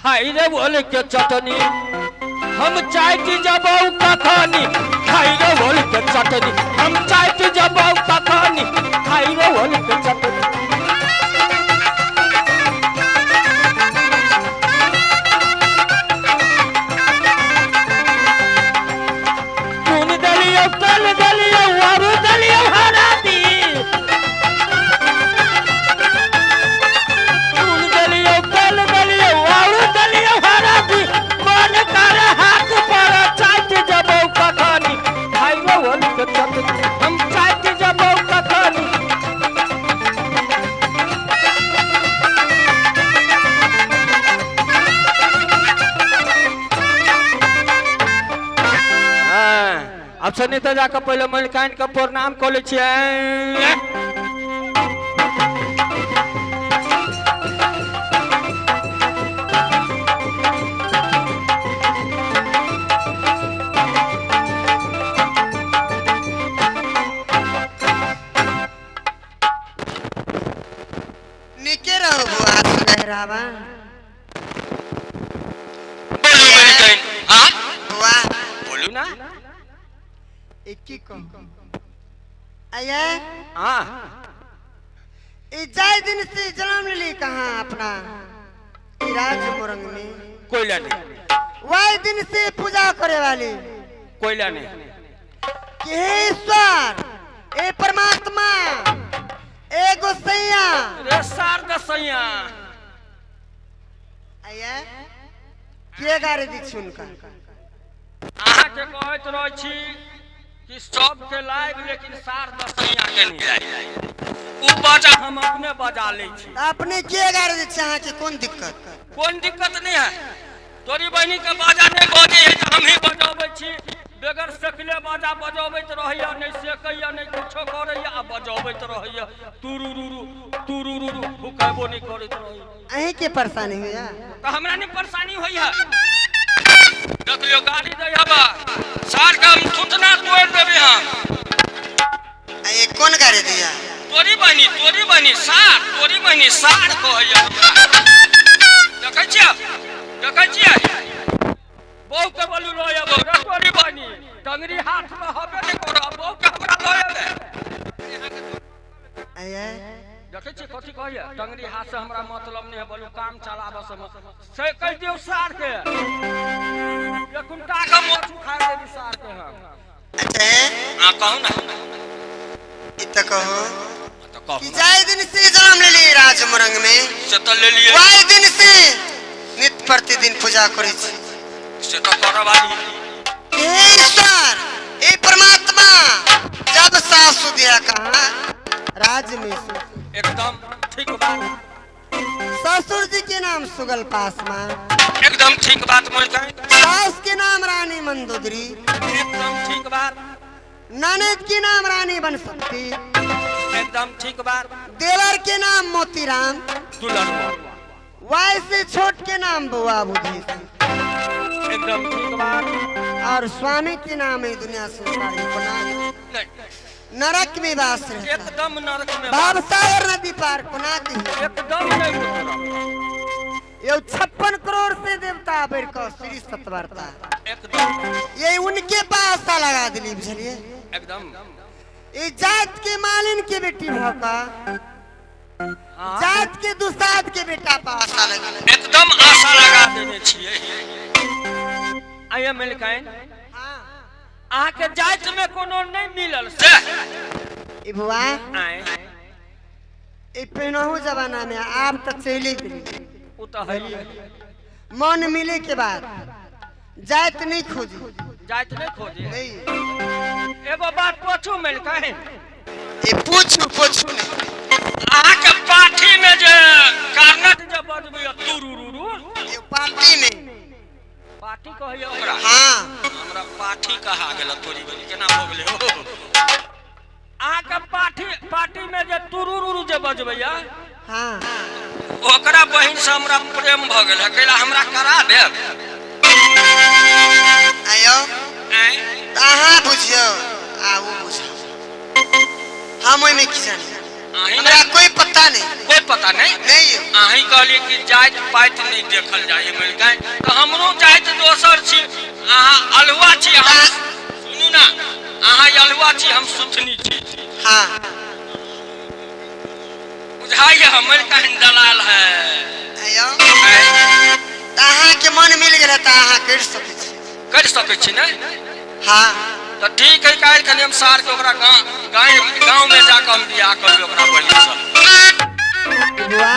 हाय रे बोल के चटनी, हम चाटि जबौ कखनी। हाय रे बोल के चटनी, हम चाटि जबौ कखनी। हाय रे बोल के चटनी। नून देलियौ, तेल देलियौ, आरू देलियौ हरादी। नून देलियौ, तेल देलियौ, आरू देलियौ हरादी। मन करे हाथ पर चाटि जबौ कखनी। हाय रे बोल के चटनी, हम चाटि जबौ कखनी। हाँ, आब सनी तऽ जाकऽ पहिले मलिकाइन के प्रणाम कऽ लै छियै। नीके रहो बुआ सुनहरावा। बोलू मलिकाइन। हाँ बुआ, बोलू ना। ई की कहू आये? हाँ। ई जाय दिन से जन्म लेली कहाँ अपना ई राज मोरंग में, कोयला नहीं, वही दिन से पूजा करे वाली कोयला नहीं कि हे ईश्वर, ए परमात्मा, ए गोसैया रे सार दसैया। आये के गाड़ी दी छी उनका? अहाँके कहैत रहै छी कि सबके लाइव, लेकिन सार दसैया के नहीं लाइव। उ बाजा हम अपने बजा लै छी। अपने के गाड़ी दी छी? अहाँके कोन दिक्कत? कोन दिक्कत नहीं है। तोरी बहिनी के बाजा नहीं बजै है तऽ हमही बजबै छी। बगैर सेकले बाजा बजबैत रहैया, नहि सेकैया, नहि कुछो करैया, आ बजबैत रहैया तुरु रुरु तुरु रुरु, फुकेबो नहि करैत रहैया। अहीं के परेशानी होइया? तऽ हमरा नहि परेशानी होइया। देख लियौ, गाड़ी दै हबा सार के, हम थुथना तोड़ि देबै हम। आ ये कोन गाड़ी दिया? तोरी बहिनी, तोरी बहिनी सार, तोरी बहिनी सार कहैया हमरा। देखै छियै, देखै छियै? बहू के बोलू लऽ अयबौ रे। तोरी बहिनी टंगरी हाथ मे हबे नहि करब, बहू के हमरा लऽ अयबै। आये देखै छियै कथी कहैया? टंगरी हाथ से हमरा मतलब नहि है, बोलू काम चलाबऽ से से कहि दियौ सार के, एखुनका के मोछ उखाड़ि देबी सार के हम। अच्छा हे। अहाँ कहू ना। ई तऽ कहू तऽ कहू कि ना। जाय दिन से जन्म लेली राज मोरंग में, से तऽ लेलियै, वही दिन से नित्य प्रतिदिन पूजा करै छी। से तऽ करऽ वाली। हे ईश्वर, हे परमात्मा, जब सासु दिया कहा राज में सु। एकदम ठीक बात। ससुर जी के नाम सुगल पासवान। एकदम ठीक बात मोलकाइन। सास के नाम रानी मंदोदरी। एकदम ठीक बात। ननद के नाम रानी बनशक्ति। एकदम ठीक बात। देवर के नाम मोतीराम दुलरुआ। वाई से छोट के नाम बउआ बुद्धि। एकदम ठीक बात। और स्वामी के नाम है दुनिया संसार में कोना नहीं नरक में वास रहता। एकदम नरक में। भावसागर नदी पार कोना की एकदम नहीं उतरब। ये 56 करोड़ से देवता बढ़ कर श्री सतवर्ता एकदम ये उनके पास आशा लगा दिली, बुझलिए? एकदम। ये जात के मालिन के बेटी भका हाँ जात के दुसाद के बेटा पास आशा लगा। एकदम आशा लगा देने छियै। आइए मलिकाइन। हाँ। अहाँके जाति में कोनो नहीं मिलल से? ई बुआ, आय। ई पहिनहु जमाना में आब तक चले गेली। उ तऽ है। मन मिले के बाद जात नहीं खोजी। जाति नहीं खोजे? नहीं। एगो बात पूछू मलिकाइन? ई पूछू, पूछू नहीं। अहाँके पाठी में जे कार्नट जे बजबैया तुरु रुरु, ये पार्टी में पाठी कहैया ओकरा? हाँ। हमरा पाठी कहा गेल। तोरी बनी केना भऽ गेलै हो? अहाँके पाठी पार्टी में जे तुरु रुरु जे बजबैया, हाँ, ओकरा बहिन से हमरा प्रेम भऽ गेल है, कैला हमरा करा देब? आयो। आँय? तऽ अहाँ बुझियौ आ ओ बुझियौ, हम ओहिमे की जानी। अहीं हमरा नहि कोई पता नहीं। कोई पता नहीं। नहीं। अहीं कहलिए कि जाति पाति नहीं देखल जाय है मलिकाइन, तो हमरो जाति दोसर छी, अहाँ अलहुआ छी, हम सुनू ना, अहाँ अलहुआ छी, हम सुथनी छी। हाँ। बुझाइए हमर कहीं दलाल है। आयो तऽ अहाँके मन मिल गेल तऽ अहाँ करि सकै छी। कर सकै छी ने? हाँ। तऽ ठीक है, काल्हि खनि हम सार के ओकरा गाँव गाँव में जाकऽ हम बियाह करबै ओकरा बहिनसँ। बुआ,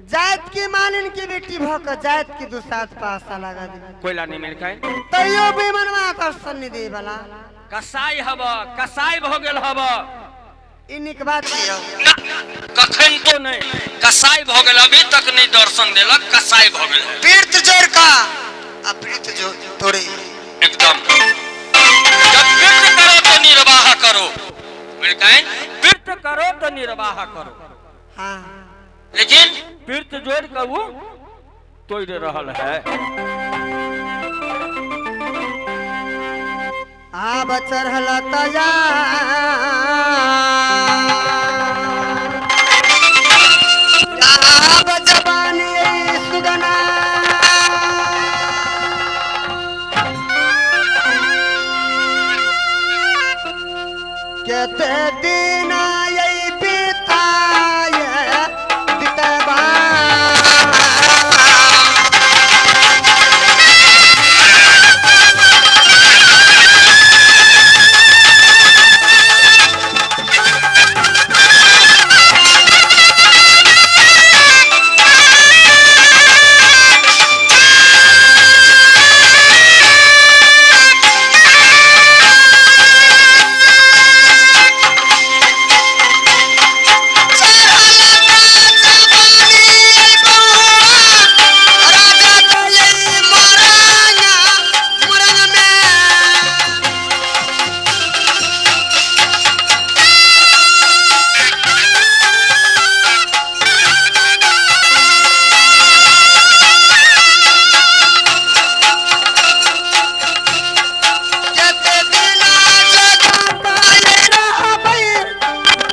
जात के मालिन के बेटी भ के जात के दुसात पासा लगा दी। कोयला नहीं मिलकै। तैयो बेमनवा दर्शन नहीं दे वाला। कसाई हब, कसाई भ गेल हब। ई नीक बात यौ। ना, कखन तो नहीं, कसाई भ गेल, अभी तक नहीं दर्शन देलक, कसाई भ गेल है। पीड़ित जोड़ का आ पीड़ित जो तोड़े। एकदम जब कृत करो तो निर्वाह करो मिलकाइन, कृत करो तो निर्वाह करो। हाँ। लेकिन पीड़ित जोड़ के वो तोड़ रहल है। आब चढ़ल तया आब जवानी सुगना केते दिन आई बिताए बितबा।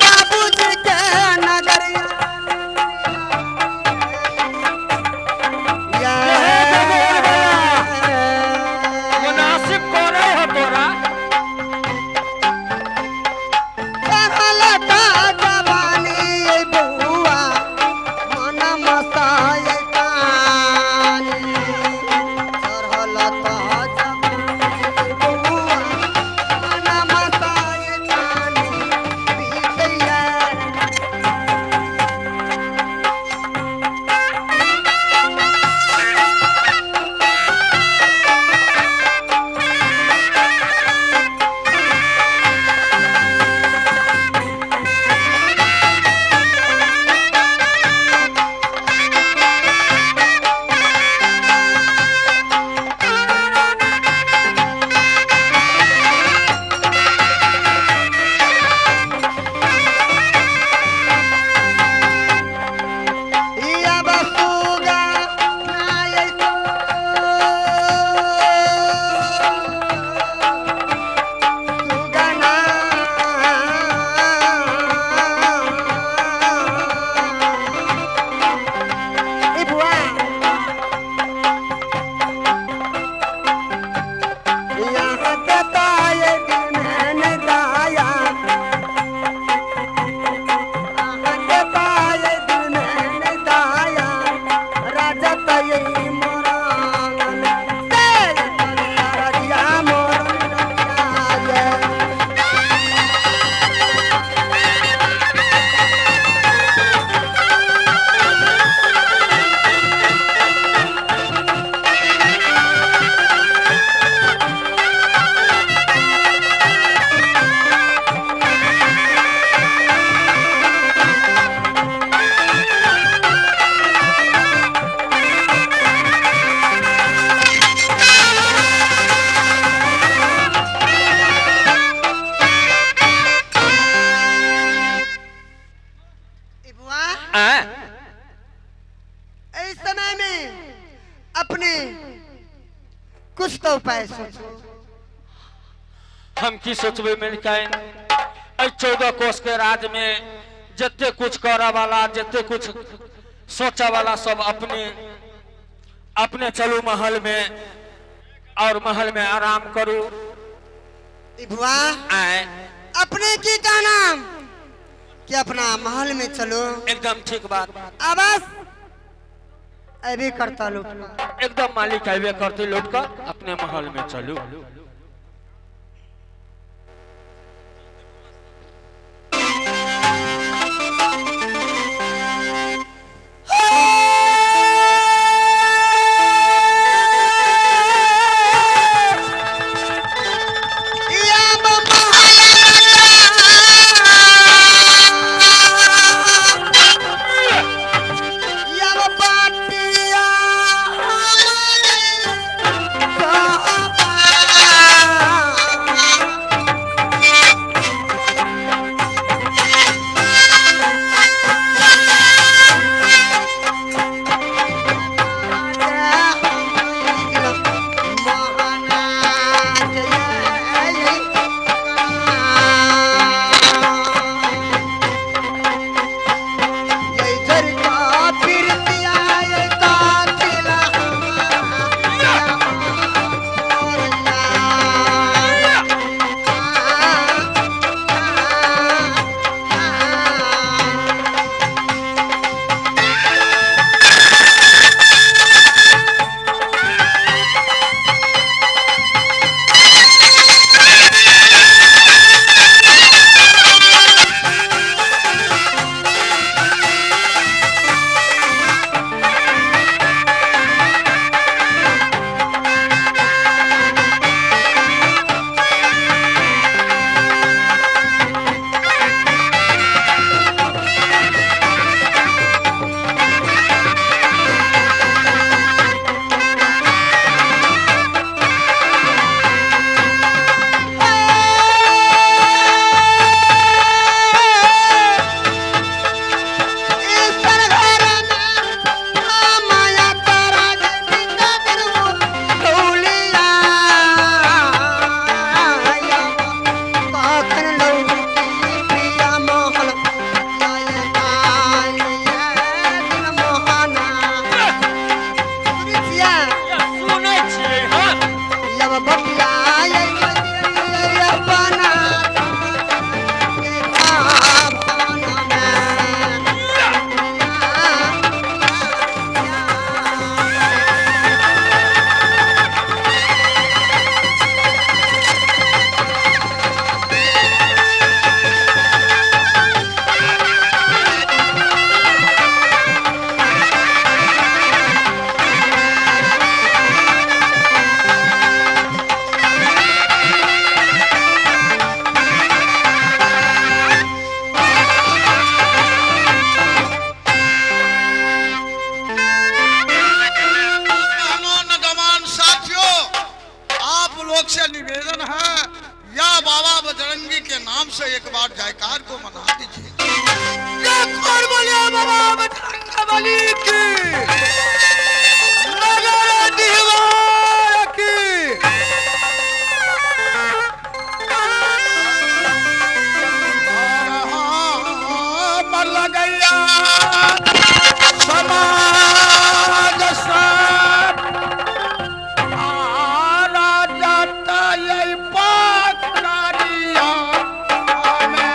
बाबूजी के नगरिया मुनासिब करे हो तोरा। इस समय में अपने कुछ तो उपाय सोचो। हम की सोचबै मेलकाइन? एहि 14 कोस के राज में जते कुछ करऽ वाला, जते कुछ सोचऽ वाला सब अपने अपने चलू महल में और महल में आराम करू। ई बुआ आए अपने की का नाम कि अपना महल में चलो। एकदम ठीक बात। आवाज अभी करता लूट। एकदम मालिक अबे करते लौट कर, अपने महल में चलू। सुनै छियै? हँ। बहनों, नौजवान साथियों, आप लोग से निवेदन है या बाबा बजरंगी के नाम से एक बार जयकार को मना दीजिए। बाबा बजरंग की नगर दीवार की। मर गया समाज सब आरा जाता यही पाकरिया में।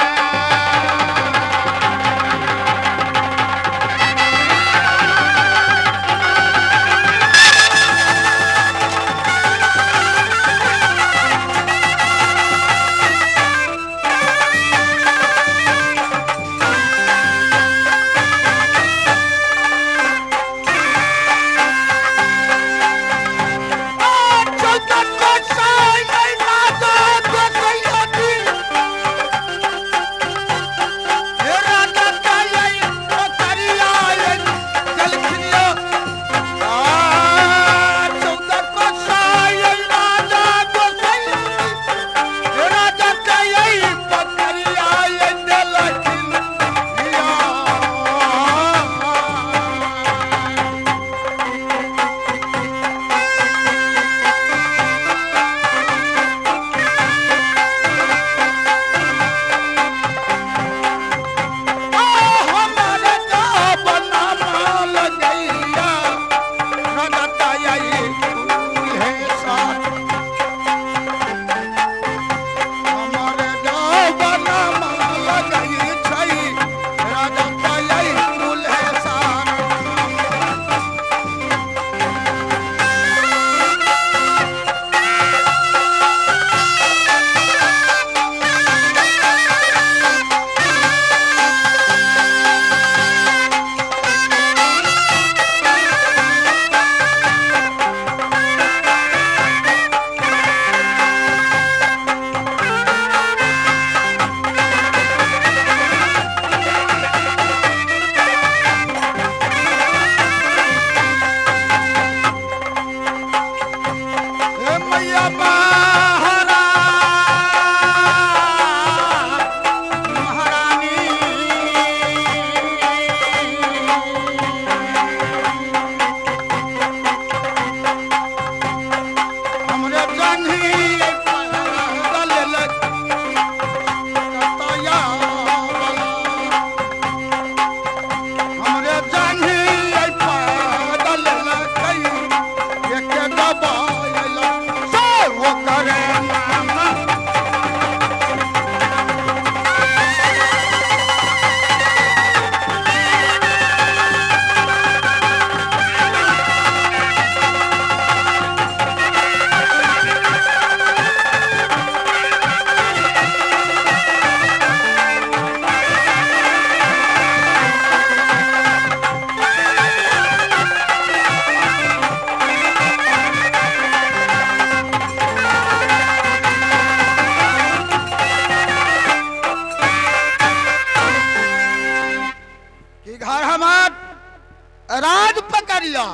लिया।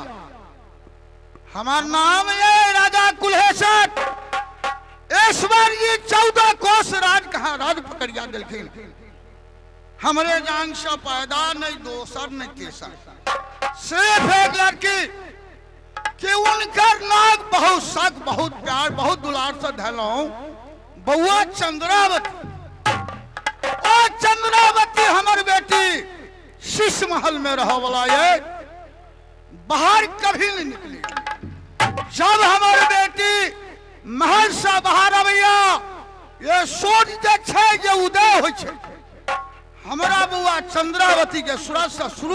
हमार नाम ये राजा कुल्हेश्वर। ईश्वर जी 14 कोस राज कहा राज पकड़िया दिलखिन। हमरे जान से पैदा नहीं दोसर नहीं तेसर, सिर्फ एक लड़की कि उनकर नाक बहुत शक बहुत प्यार बहुत दुलार से धलो बउआ चंद्रावती। ओ चंद्रावती हमर बेटी शीश महल में रह वाला ये, बाहर कभी नहीं निकली। जब हमर बेटी महल से बाहर अबैया ये सोच जे छै जे उदय होइ छै। हमरा बउआ चंद्रावती के सूरज से शुरू